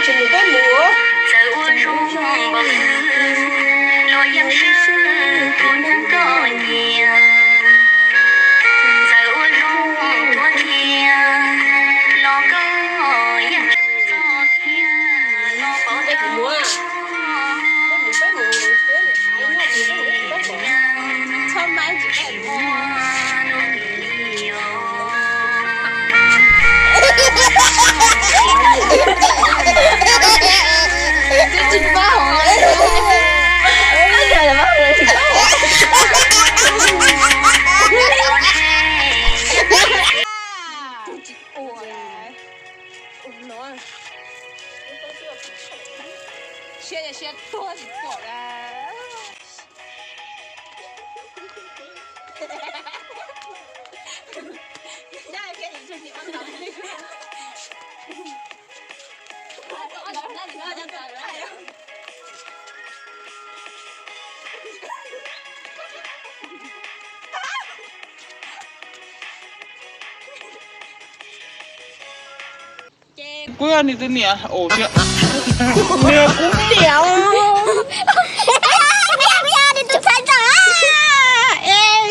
Txawm ua zoo npaum twg los yeej swb tus neeg koj nyiam. Txawm ua zoo tuag kiag los koj yeej tsis txo thiab los pom tau. Siab, siab tuag tsis pom a. Kuv yog nws tus niam, niam kuv niam.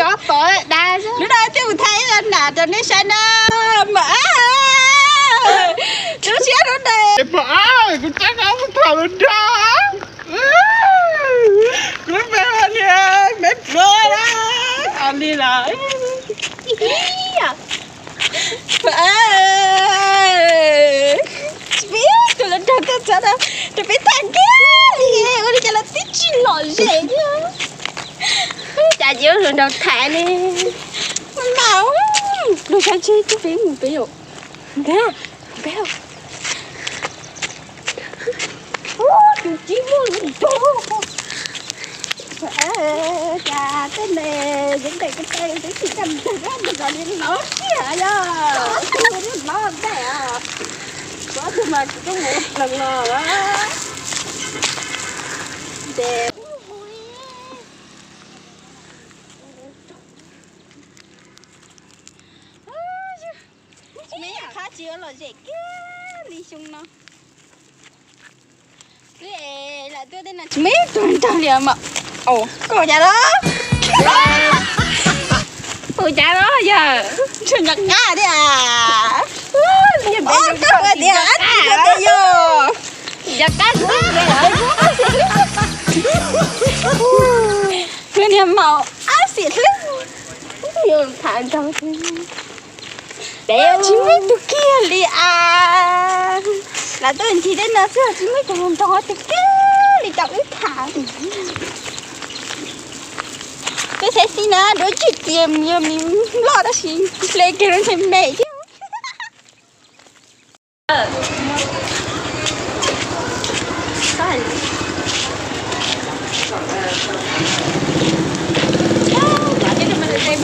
Lub no thiaj mus thaij ib qho nam rau nej saib na. Mas lub siab lub ntees pom, kuv cab qab mus tham lus nrog kuv lub me niam me pluav na. Li los peb tus hluas nraug tuaj txog no, rau peb tham kiag li, ua li cas los twb tsis lom zem thiab. Cas ces hluas nraug tham li. Mas pluag sab ntseb coj peb mus peb yom. Ntag, peb. Tus tsis muaj lus nrog. Cas tej me yeej ntes ko taw twb tsis kam ntag, nws kom li lov tiag yog. Lov ntais os. Kuv ob tug mas tsis tuaj mus plees los lawm. Ntes. Qhov tsis lom zem kiag li xyoo no. Lam tuaj tej no tsis muaj ib tug nrog li mas. Koj cas los? Ua cas los yog? Ntshe nco qab thiab. Koj tias ab tsi koj tias yog. Nco qab. Tus niag maum ab xim hlwb. Tham nrog tsis muaj ib tug kiag li as. Lam tuaj ncig tej no xwb tsis muaj ib tug nrog tiag kiag li tau wb tham. Peb saib xib na, duab tsis tias yog me loj tab sis hle kiag lub ntshe me thiab.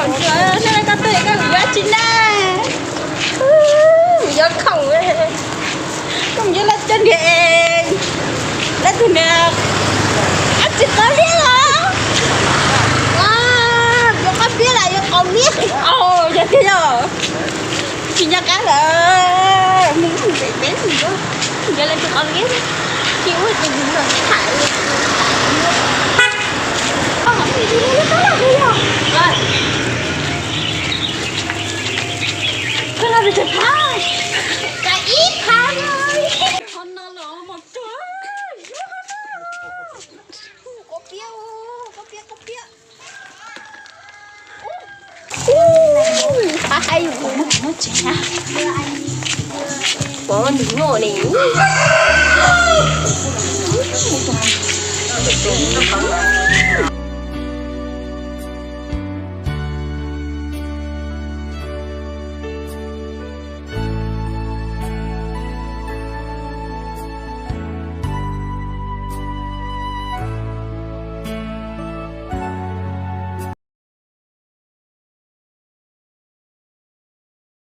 Koj tuaj koj yuav tsis na, yuav khoom, koj yuav laj coj nws es lawv tus niag ab tsi qab liab los, yuav qab liab los yuav qau liab, yog tiag yog. Tsis nco qab lawm, mus pem peb mus, yog lawv tus qau liab, tsis ua ces yus los tham. Koj los tus phab, ka ib phab no, qhov no los mos rog, qhov piab, qhov piab, qhov piab. Qab haib, muab tsev na, pov nws nyuaj li.